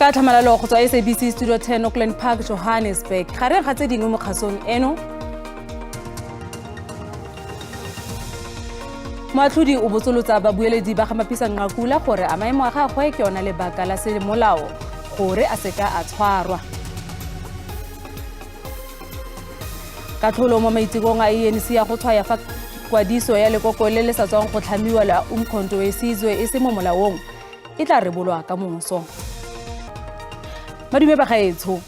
Ka tlhamalalo go tswa SABC Studio 10, Auckland Park, Johannesburg. Gareng ga tse dingwe mo kgasong eno, moatlhodi o botsolotsa babueledi ba ga Mapisa Nqakula gore a maemo a gagwe ke ona lebaka la semolao gore a seka a tshwarwa. Katlholo mo maitekong a ANC ya go tshwaya fa kwadiso ya lekoko le le sa tswang go tlhamiwa la Umkhonto we Sizwe e se mo molaong e tla rebolwa ka moso. Madume bagaetsho.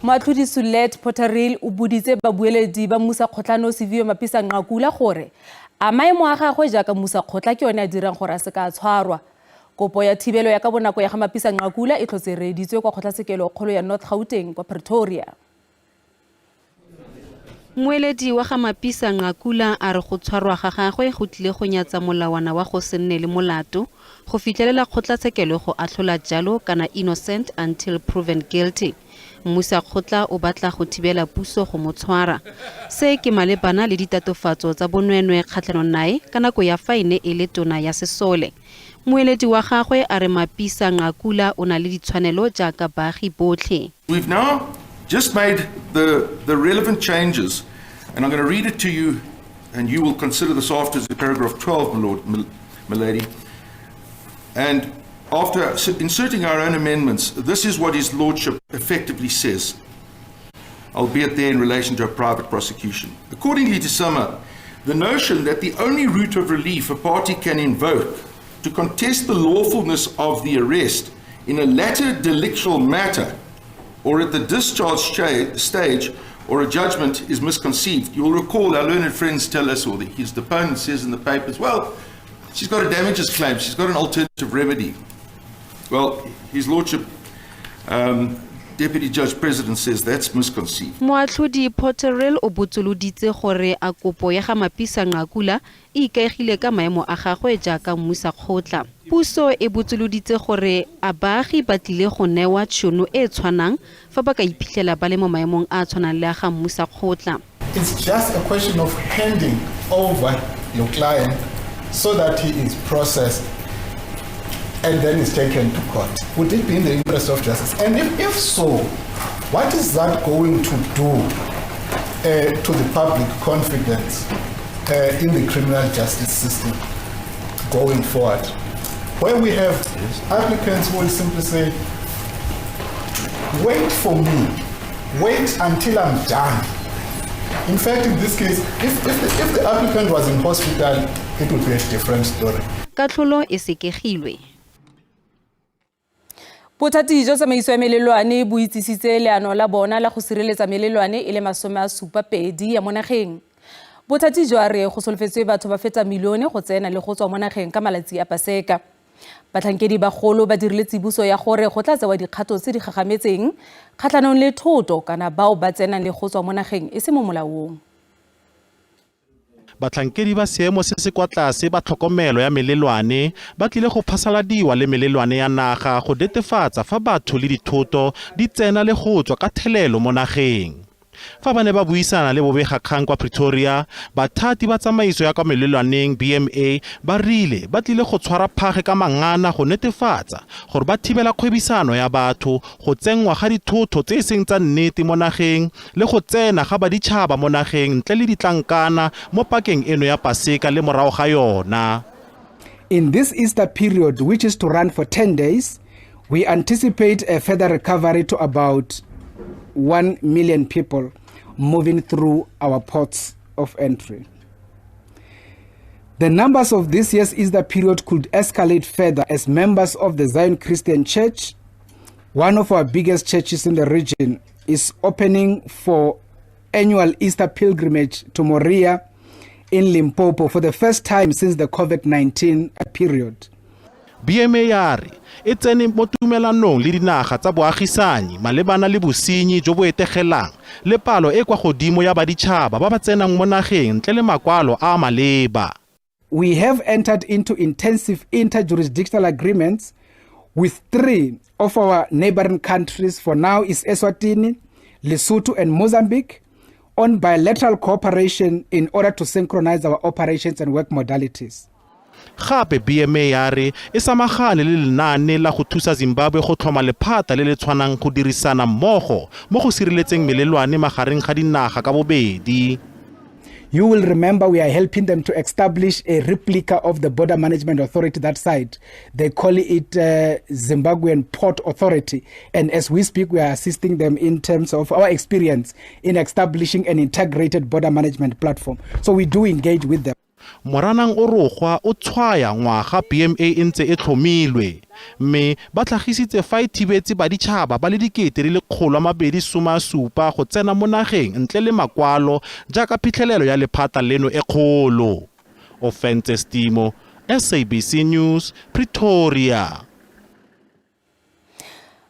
Moatlhodi Sulet Potteril o boditse babueledi ba mmusa kgotlano Siviwe Mapisa Nqakula gore a maemo a gagwe jaaka mmusa kgotla ke one a dirang gore a se ka a tshwarwa. Kopo ya thibelo ya ka bonako ya ga Mapisa Nqakula e tlhotse reeditswe kwa kgotlatshekelo kgolo ya North Gauteng kwa Pretoria. Mmueledi wa ga Mapisa Nqakula a re go tshwarwa ga gagwe go tlile go nyatsa molawana wa go se nne le molato go fitlhelela kgotlatshekelo go atlhola jalo kana innocent until proven guilty. Mmusakgotla o batla go thibela puso go mo tshwara. Se ke malebana le ditatofatso tsa bonweenwee kgatlhanong nae ka nako ya fa e ne e le tona ya sesole. Mmueledi wa gagwe a re Mapisa Nqakula o na le ditshwanelo jaaka baagi botlhe. We've now just made the relevant changes, and I'm going to read it to you, and you will consider this after paragraph 12, my lord, my lady. And after inserting our own amendments, this is what his lordship effectively says, albeit there in relation to a private prosecution. Accordingly, to sum up, the notion that the only route of relief a party can invoke to contest the lawfulness of the arrest in a latter delictual matter or at the discharge stage or a judgment is misconceived. You will recall our learned friends tell us, or his deponent says in the papers, well, she's got a damages claim, she's got an alternative remedy. Well, his lordship, Deputy Judge President, says that's misconceived. Moatlhodi Potterell o botsoloditse gore a kopo ya ga Mapisa Nqakula e ikaegile ka maemo a gagwe jaaka mmusakgotla. Puso e botsoloditse gore a baagi ba tlile go newa tšhono e e tshwanang fa ba ka iphitlhela ba le mo maemong a a tshwanang le a ga mmusakgotla. It's just a question of handing over your client so that he is processed and then is taken to court. Would it be in the interest of justice? And if so, what is that going to do to the public confidence in the criminal justice system going forward? Where we have applicants who will simply say, wait for me, wait until I'm done. In fact, in this case, if the applicant was in hospital, it would be a different story. Katlholo e sekegilwe. Bothati jwa tsamaiso ya melelwane bo itsisitse leano la bona la go sireletsa melelwane e le 72 ya mo nageng. Bothati jwa re go solofetswe batho ba feta milione go tsena le go tswa mo nageng ka malatsi a Paseka. Batlhankedi bagolo ba dirile tsiboso ya gore go tla tsewa dikgato tse di gagametseng kgatlhanong le thoto kana bao ba tsenang le go tswa mo nageng e se mo molaong. Batlhankedi ba seemo se se kwa tlase ba tlhokomelo ya melelwane ba tlile go phasaladiwa le melelwane ya naga go netefatsa fa batho le dithoto di tsena le go tswa ka thelelo mo nageng. Fa ba ne ba buisana le bobegakgang kwa Pretoria, bathati ba tsamaiso ya kwa melelwaneng BMA ba rile ba tlile go tshwara phage ka mangana go netefatsa gore ba thibela kgwebisano ya batho, go tsenngwa ga dithoto tse e seng tsa nnete mo nageng le go tsena ga baditšhaba mo nageng ntle le ditlankana mo pakeng eno ya Paseka le morago ga yona. In this Easter period, which is to run for 10 days, we anticipate a further recovery to about 1 million people moving through our ports of entry. The numbers of this year's Easter period could escalate further as members of the Zion Christian Church, one of our biggest churches in the region, is opening for annual Easter pilgrimage to Moria in Limpopo for the first time since the COVID-19 period. BMA ya re e tsene mo tumelanong le dinaga tsa boagisanyi malebana le bosenyi jo bo etegelang le palo e kwa godimo ya baditšhaba ba ba tsenang mo nageng ntle le makwalo a a maleba. We have entered into intensive interjurisdictional agreements with 3 of our neighboring countries. For now is Eswatini, Lesotho and Mozambique on bilateral cooperation in order to synchronize our operations and work modalities. Gape BMA ya re e samagane le lenaane la go thusa Zimbabwe go tlhoma lephata le le tshwanang go dirisana mmogo mo go sireletseng melelwane magareng ga dinaga ka bobedi. You will remember we are helping them to establish a replica of the Border Management Authority that side. They call it Zimbabwean Port Authority. And as we speak, we are assisting them in terms of our experience in establishing an integrated border management platform. So we do engage with them. Moranang o rogwa o tshwaya ngwaga BMA e ntse e tlhomilwe mme ba tlhagisitse fa e thibetse baditšhaba ba le 2,217 go tsena mo nageng ntle le makwalo jaaka phitlhelelo ya lephata leno e kgolo. Ofentse Stimo, SABC News, Pretoria.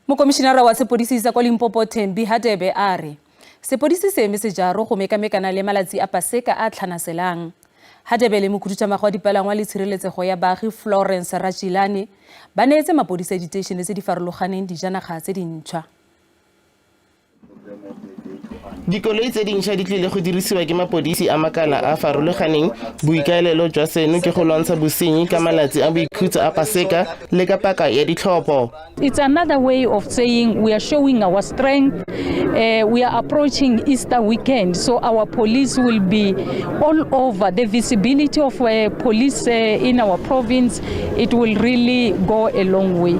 Mokomišenara wa sepodisi sa kwa Limpopo Thembi Hadebe a re sepodisi se eme sejaro go mekamekana le malatsi a Paseka a tlhanaselang. Hadebe le mokhuduthamaga wa dipalangwa le tshireletsego ya baagi Florence Rachilane ba neetse mapodisi a diteišene tse di farologaneng dijanaga tse dintšhwa. Dikoloi tse dintšha di tlile go dirisiwa ke mapodisi a makala a farologaneng. Boikaelelo jwa seno ke go lwantsha bosenyi ka malatsi a boikhutso a Paseka le ka paka ya ditlhopho. It's another way of saying we are showing our strength. We are approaching Easter weekend, so our police will be all over. The visibility of police in our province, it will really go a long way.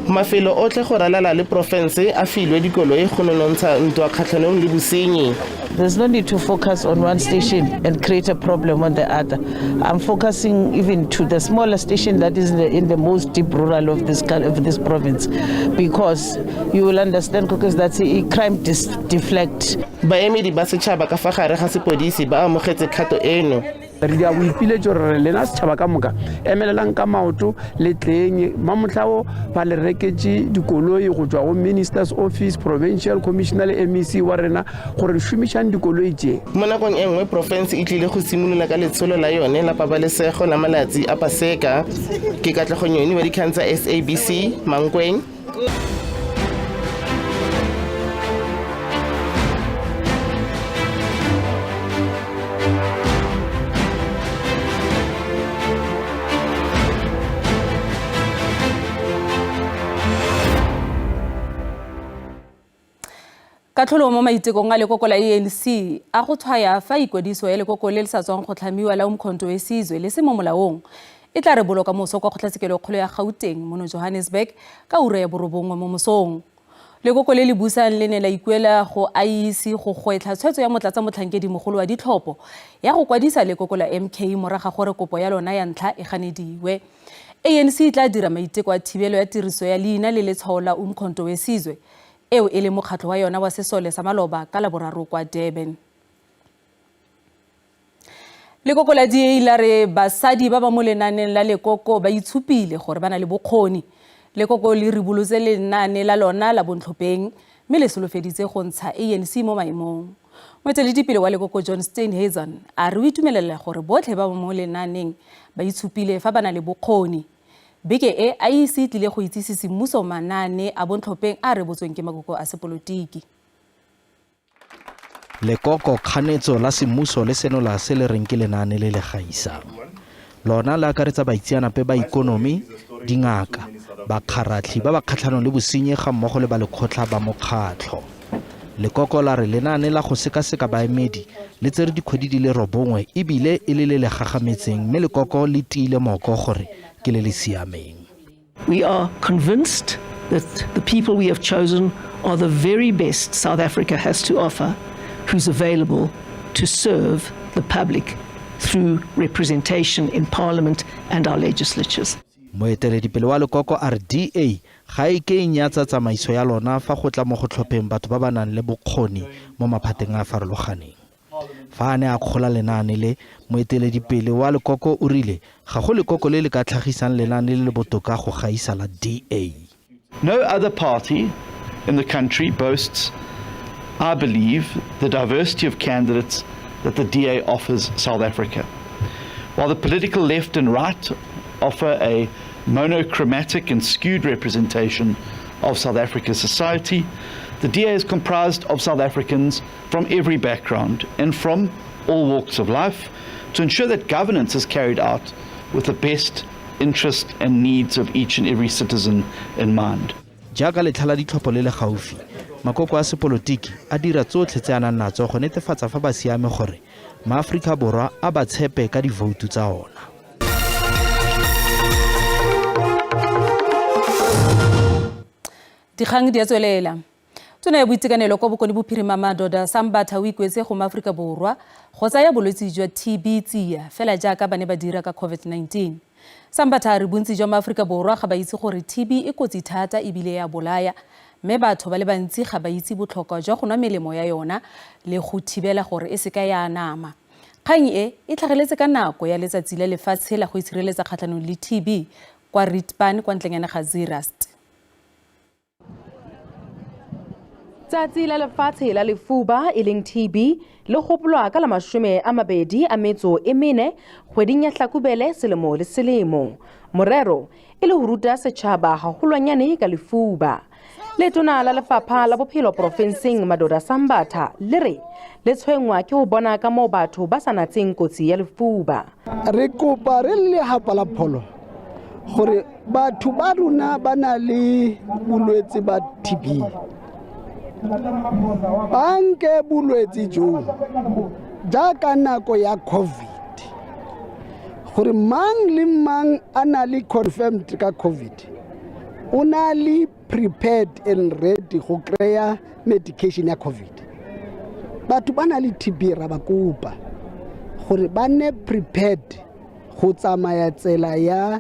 Mafelo otlhe go ralala le porofense a filwe dikoloi go nonontsha ntwa kgatlhanong le bosenyi. There's no need to focus on one station and create a problem on the other. I'm focusing even to the smaller station that is in the most deep rural of this province, because you will understand, because that's a crime deflect. Baemedi ba setšhaba ka fa gare ga sepodisi ba amogetse kgato eno. Re dia boipiletso re lena setšhaba ka moka emelelang ka maoto le tleng mamotlhao ba le reketse dikoloi go tswa go minister's office, provincial commissioner le MEC wa rena gore re šomišang dikoloi tse. Mo nakong e nngwe porofense e tlile go simolola ka letsholo la yone la pabalesego la malatsi a Paseka. Ke Katlego Nyoni wa dikgang tsa SABC, Mankweng. Katlholo mo maitekong a lekoko la ANC a go tshwaya fa ikwadiso ya lekoko le le sa tswang go tlhamiwa la Umkhonto we Sizwe le se mo molaong e tla re boloka moso kwa kgotlatshekelokgolo ya Gauteng mono Johannesburg ka ura ya 9 mo mosong. Lekoko le le busang le ne la ikuela go IEC go gwetlha tshwetso ya motlatsa motlhankedi mogolo wa ditlhopho ya go kwadisa lekoko la MK morago ga gore kopo ya lona ya ntlha e ganediwe. ANC e tla dira maiteko a thibelo ya tiriso ya leina le letshwao la Umkhonto we Sizwe eo e le mokgatlho wa yona wa sesole sa maloba ka laboraro kwa Durban. Lekoko la DA la re basadi ba ba mo lenaneng la lekoko ba itshupile gore ba na le bokgoni. Lekoko le ribolotse lenaane la lona la bontlhopheng mme le solofeditse go ntsha ANC mo maemong. Moeteledipele wa lekoko John Steenhuisen a re o itumelela gore botlhe ba ba mo lenaaneng ba itshupile fa ba na le bokgoni. Beke e IEC e tlile go itsise semmuso manaane a bontlhopheng a rebotsweng ke makoko a sepolotiki. Lekoko kganetso la semmuso le senola se le reng ke lenaane le le gaisang. Lona le akaretsa baitseanape ba ikonomi, dingaka, bakgaratlhi ba ba kgatlhanong le bosenyi ga mmogo le ba lekgotla ba mokgatlho. Lekoko la re lenaane la go sekaseka baemedi le tsere dikgwedi di le 9 ebile e le le le gagametseng mme lekoko le tiile moko gore ke le le siameng. We are convinced that the people we have chosen are the very best South Africa has to offer, who's available to serve the public through representation in Parliament and our legislatures. Moeteledipele wa lekoko a re DA ga e ke e nyatsa tsamaiso ya lona fa go tla mo go tlhopheng batho ba ba nang le bokgoni mo maphateng a a farologaneng. Fa a ne a kgola lenaane le, moeteledipele wa lekoko o rile ga go lekoko le le ka tlhagisang lenaane le le botoka go gaisa la DA. No other party in the country boasts, I believe, the diversity of candidates that the DA offers South Africa. While the political left and right offer a monochromatic and skewed representation of South Africa's society, the DA is comprised of South Africans from every background and from all walks of life to ensure that governance is carried out with the best interest and needs of each and every citizen in mind. Jaaka letlha la ditlhopho le le gaufi, makoko a sepolotiki a dira tsotlhe tse a nang natso go netefatsa fa ba siame gore maAforika Borwa a ba tshepe ka divoutu tsa ona. Dikgang di a tswelela. Tona ya boitekanelo kwa Bokone Bophirima Madoda Sambatha o ikuetse go maAforika Borwa go tsaya bolwetse jwa TB tsia fela jaaka ba ne ba dira ka COVID-19. Sambatha a re bontsi jwa maAforika Borwa ga ba itse gore TB e kotsi thata ebile ya bolaya, mme batho ba le bantsi ga ba itse botlhokwa jwa go nwa melemo ya yona le go thibela gore e seka ya anama. Kgang e e tlhageletse ka nako ya letsatsi la lefatshe la go itshireletsa kgatlhanong le TB kwa Rietpan kwa ntleng ga Zeerust. Tsatsi la lefatshe la lefuba e leng TB le gopolwa ka la 24 kgweding ya Hlakubele selemo le selemo. Morero e le ho ruta setjhaba haholwanyane ka lefuba. Letona la lefapha la bophelo porofenseng Madoda Sambatha le re le tshwenngwa ke ho bona ka moo batho ba sa natseng kotsi ya lefuba. Re kopa re le lefapha la pholo gore batho ba rona ba na le bolwetse ba TB. Ba nke bolwetse jo jaaka nako ya COVID, gore mang le mang a na le confirmed ka COVID o na le prepared and ready go kry-a medication ya COVID. Batho ba na le TB ra ba kopa gore ba nne prepared go tsamaya tsela ya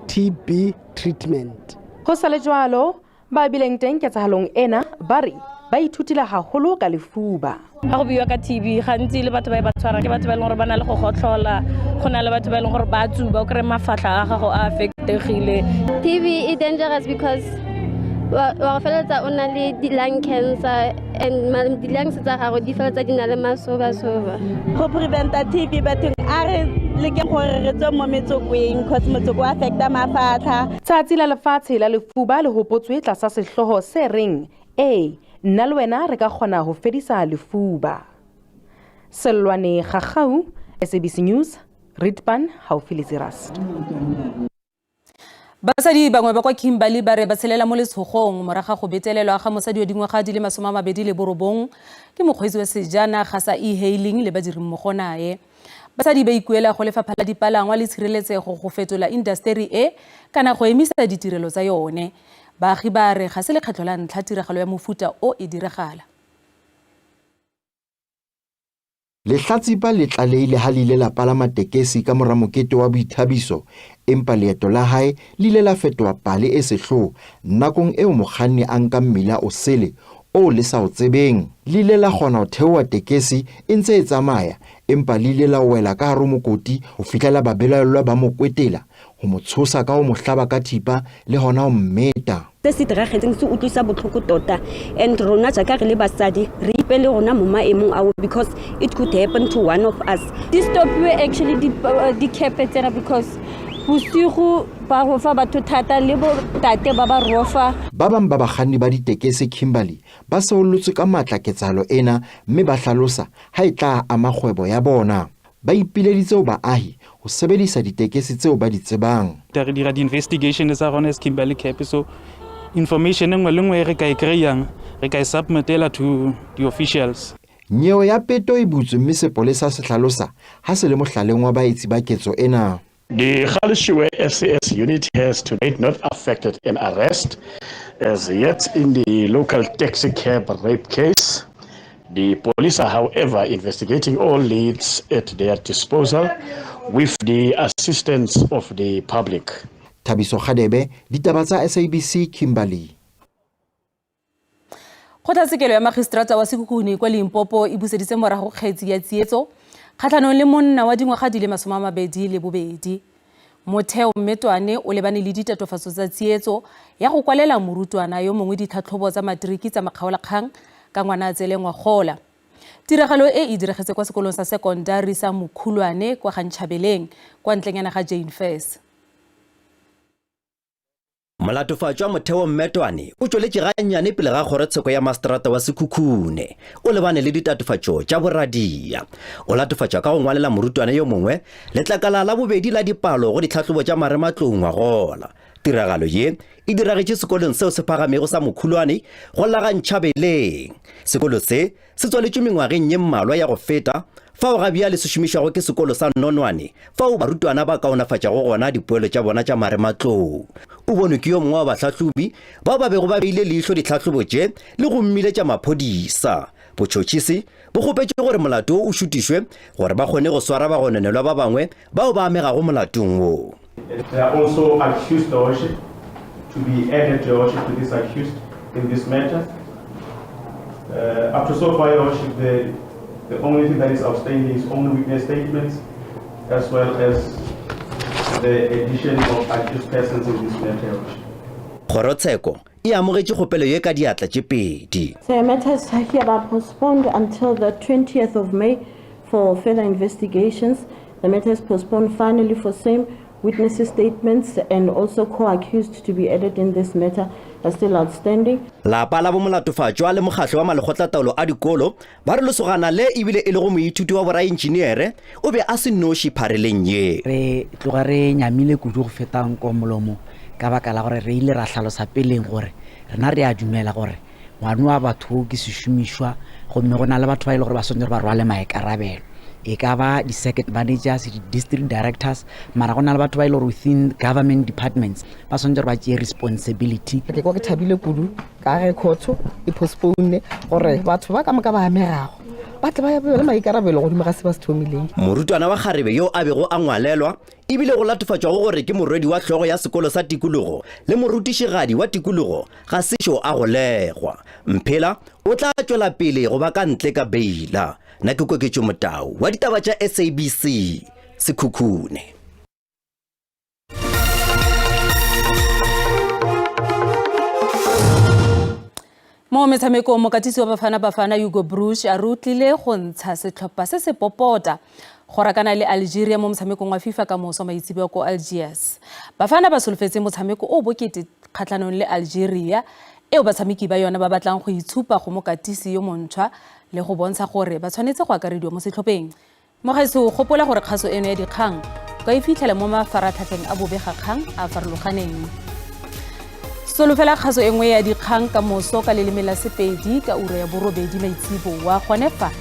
TB treatment. Ho sa le jwalo, ba bileng teng ketsahalong ena ba re ba ithutile haholo ka lefuba. Ha go buiwa ka TB gantsi le batho ba e ba tshwarang ke batho ba e leng gore ba na le go gotlhola, go na le batho ba e leng gore ba tsuba, o kry-e mafatlha a gago a affectegile. TB e dangerous because wa go feleletsa o na le di-lung cancer and di-lungs tsa gago di feleletsa di na le masobasoba. Go preventa TB bathong a re lekeng gore re tswe mo metsokweng cause motsoko o affecta mafatlha. Tsatsi la lefatshe la lefuba le hopotswe tlasa sehlooho se reng e nna le wena re ka kgona ho fedisa lefuba. Sellwane Gagau, SABC News, Rietpan, haufi le Zeerust. Basadi bangwe ba kwa Kimberley ba re ba tshelela mo letshogong morago ga go betelelwa ga mosadi wa dingwaga di le 29 ke mokgweetsi wa sejanaga sa e-hailing le badirimmogo nae. Basadi ba ikuela go lefapha la dipalangwa le tshireletsego go fetola indasteri e kana go emisa ditirelo tsa yone. Baagi ba re ga se lekgetlho la ntlha tiragalo ya mofuta o e diragala. Lehlatsipa le tlalehile ha le ile la palama tekesi ka mora mokete wa boithabiso, empa leeto la hae le ile la fetoha pale e sehloho nakong eo mokganni a nka mmila o sele o le sa o tsebeng. Le ile la kgona ho theoha tekesi e ntse e tsamaya, empa le ile la wela ka hare ho mokoti ho fihlela babelaellwa ba mo kwetela, ho mo tshosa ka ho mo hlaba ka thipa le hona ho mmeta. Se se diragetseng se utlwisa botlhoko tota, and rona jaaka re le basadi re ipele rona mo maemong ao because it could happen to one of us. Di stopiwe actually di-cafe tsena because bosigo ba rofa batho thata le bo tate ba ba rofa. Ba bang ba bakganni ba ditekesi Kimberley ba seollotswe ka matla ketsahalo ena mme ba hlalosa ha e tla ama kgwebo ya bona. Ba ipileditse ho baahi ho sebedisa ditekesi tseo ba di tsebang. Re dira di-investigation tsa rona as Kimberley Cab, so information e nngwe le nngwe e re ka e kry-ang re ka e submitela to the officials. Nyewe ya peto e butswe mme sepolesa se hlalosa ha se le mohlaleng wa baetsi ba ketso ena. The Galeshewe SAS unit has to date not affected an arrest as yet in the local taxi cab rape case. The police are, however, investigating all leads at their disposal with the assistance of the public. Thabiso Kgadebe, ditaba tsa SABC, Kimberley. Kgotlatshekelo ya magistrata wa Sekhukhune kwa Limpopo e buseditse morago kgetsi ya tsietso kgatlhanong le monna wa dingwaga di le 22. Motheo Mmetwane o lebane le ditatofatso tsa tsietso ya go kwalela morutwana yo mongwe ditlhatlhobo tsa matriki tsa makgaolakgang ka ngwana a tsele ngwagola. Tiragalo e e diragetse kwa sekolong sa sekondari sa Mokhulwane kwa Gantšhabeleng kwa ntlenyana ga Jane Furse. Molatofatšwa Motheo Mmetwane o tšweletše gannyane pele ga kgorotsheko ya maseterata wa Sekhukhune. O lebane le ditatofatšo tša boradia. O latofatšwa ka go ngwalela morutwana yo mongwe letlakala la bobedi la dipalo go ditlhahlobo tša marematlou ngwagola. Tiragalo ye e diragetše sekolong seo se phagamego sa Mokhulwane go la ga Ntšhabeleng. Sekolo se se tswaletšwe mengwageng ye mmalwa ya go feta, fao ga bjale se šomišwago ke sekolo sa Nonwane, fao barutwana ba kaonafatšago gona dipoelo tša bona tša marematlou. O bonwe ke yo mongwe wa bahlahlobi bao ba bego ba beile leihlo ditlhahlobo tše le go mmiletša maphodisa. Botšhotšhisi bo kgopetše gore molato wo o šutišwe gore ba kgone go swara bagononelwa ba bangwe bao ba amegago molatong wo. They are also accused, Your Worship, to be added, Your Worship, to this accused in this matter. Up to so far, Your Worship, the only thing that is outstanding is only witness statements, as well as the addition of accused persons in this matter, Your Worship. Kgorotsheko e amogetše kgopelo ye ka diatla tše pedi. The matter is hereby postponed until the 20th of May for further investigations. The matter is postponed finally for same witnesses statements and also co-accused to be added in this matter are still outstanding. Lapa la bomolatofatšwa le mokgahlo wa malekgotlataolo a dikolo ba re lesogana le ebile e lego moithuti wa boraentšineere o be a se noši phareleng ye. Re tloga re nyamile kudu go feta nko molomo ka baka la gore re ile ra hlalosa peleng gore rena re a dumela gore ngwano wa batho ke sešomišwa gomme go na le batho ba e le gore ba swanetše gore ba rwale maikarabelo, e ka ba di-circuit managers, di-district directors, mara go na le batho ba e le gore within government departments ba swanetše gore ba tšee responsibility. Ke kwa ke thabile kudu ka ge khotho e postpone gore batho ba ka moka ba amegago ba tle ba be le maikarabelo godimo ga se ba se thomileng. Morutwana wa kgarebe yo a bego a ngwalelwa ebile go latofatšwago gore ke morwedi wa hlogo ya sekolo sa tikologo le morutišigadi wa tikologo ga sešo a golegwa. Mphela o tla tšwela pele go ba ka ntle ka beila. Nna ke Koketšo Motau wa ditaba tša SABC, Sekhukhune. Mo metshamekong, mokatisi wa Bafana Bafana Hugo Broos a re o tlile go ntsha setlhopha se se popota go rakana le Algeria mo motshamekong wa FIFA ka moso maitseboa ko Algiers. Bafana ba solofetse motshameko o bokete kgatlhanong le Algeria eo batshameki ba yona ba batlang go itshupa go mokatisi yo montšhwa le go bontsha gore ba tshwanetse go akarediwa mo setlhopheng. Mogaetsho, gopola gore kgaso eno ya dikgang o ka e fitlhela mo mafaratlhatlheng a bobegakgang a farologaneng. Solofela kgaso e nngwe ya dikgang ka moso ka leleme la Sepedi ka ura ya borobedi maitseboa gone fa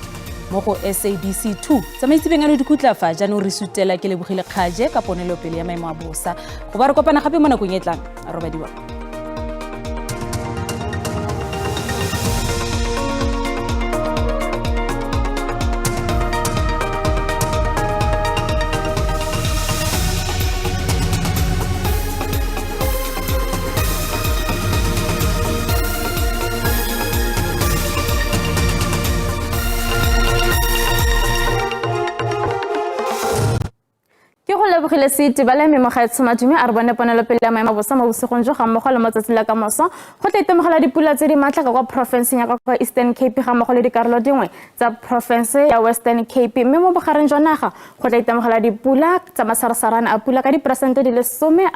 mo go SABC 2. Tsa maitsebeng ano di khutla fa jaanong re sutela ke lebogile kgaje ka ponelopele ya maemo a bosa. Go ba re kopana gape mo nakong e tlang. A robadiwa. Ke go lebogile se itebale mme mogaetsho Madume a re bone ponelopele ya maemo a bosa mo bosigong jo ga mmogo le mo tsatsing la kamoso go tla itemogela dipula tse di maatla ka kwa porofenseng ya ka kwa Eastern Cape ga mmogo le dikarolo dingwe tsa porofense ya Western Cape mme mo bogareng jwa naga go tla itemogela dipula tsa masarasarane a pula ka diperesente di le 30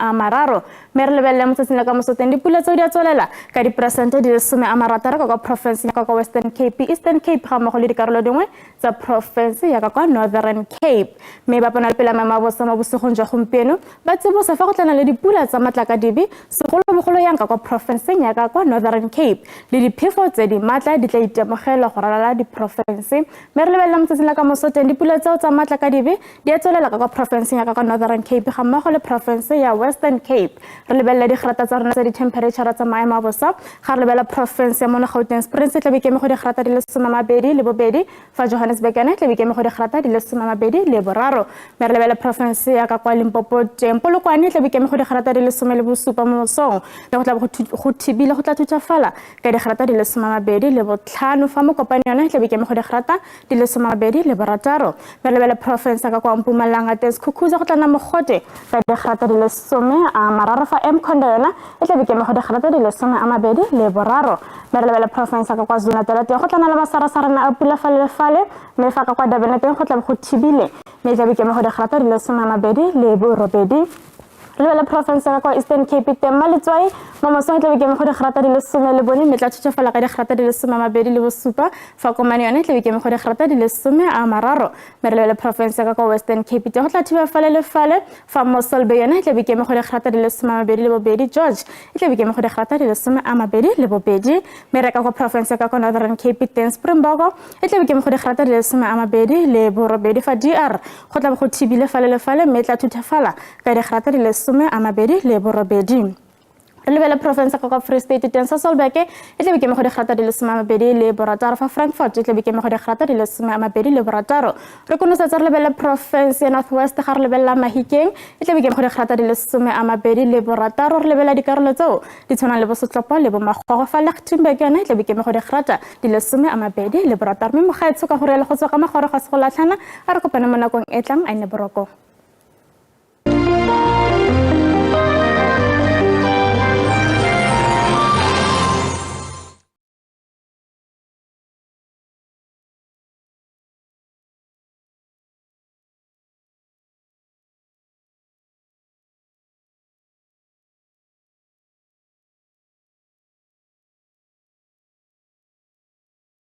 mme re lebelele mo tsatsing la kamoso teng dipula tseo di a tswelela ka diperesente di le 60 ka kwa porofenseng ya ka kwa Western Cape, Eastern Cape ga mmogo le dikarolo dingwe tsa porofense ya ka kwa Northern Cape mme ba ponelopele ya maemo a bosa mo bosigong jwa gompieno ba tsibosa fa go tlana le dipula tsa matlakadibe segolobogolo yang ka kwa porofenseng ya ka kwa Northern Cape le diphefo tse di maatla di tla itemogelwa go ralala diporofense mme re lebelela mo tsatsing la kamoso teng dipula tseo tsa matlakadibe di a tswelela ka kwa porofenseng ya ka kwa Northern Cape ga mmogo le porofense ya Western Cape. Re lebelela digrata tsa rona tsa di-temperature tsa maemo a bosa ga re lebelela porofense ya mono Gauteng Springs e tla be ikeme go digrata di le 22 fa Johannesburg yone e tla be ikeme go digrata di le 23 mme re lebelela porofense ya ka kwa Limpopo teng Polokwane e tla be ikeme go digrata di le 17 mo mosong mme go tla be go thibile go tla thuthafala ka digrata di le 25 fa Mokopane yone e tla be ikeme go digrata di le 26 mme re lebele porofense ka kwa Mpumalanga teng Sekhukhuza go tla nna mogote ka digrata di le 30 fa Mkhondo yona e tla be ikeme go digrata di le 23 mme re lebele porofense ka kwa KwaZulu-Natal teng go tla nna le masarasarana a pula fale le fale mme fa ka kwa Durban teng go tla be go thibile mme e tla be ikeme go digrata di le 28. Re lebele porofense ya kwa Eastern Cape teng Maletswai mo mosong e tlabe ke go digrata di le 14, mme tla thutafala ka digrata di le 27, fa Komane yone e tlabe ke go digrata di le 30. Mme re lebele porofense ya kwa Western Cape teng go tla thiba fale le fale, fa Mossel Bay yone e tlabe ke go digrata di le 22, George e tlabe ke go digrata di le 22. Mme re ka kwa porofense ya kwa Northern Cape teng Springbok e tlabe ke go digrata di le 28, fa DR go tla go thibile fale le fale, mme tla thutafala ka digrata di le 28. Re lebele porofense ka kwa Free State teng Sasolburg e tlabe ke mo go digrata di le 26, fa Frankfurt e tlabe ke mo go digrata di le 26. Re konosetsa re lebele porofense ya North West, ga re lebelela Mahikeng e tlabe ke mo go digrata di le 26, re lebelela dikarolo tseo di tshwanang le bo Setlopo le bo Magogo, fa Lichtenburg yone e tlabe ke mo go digrata di le 26. Mme mogaetsho ka gore le go tswa ka magoro ga se go latlhana, a re kopane mo nakong e tlang. A nne boroko.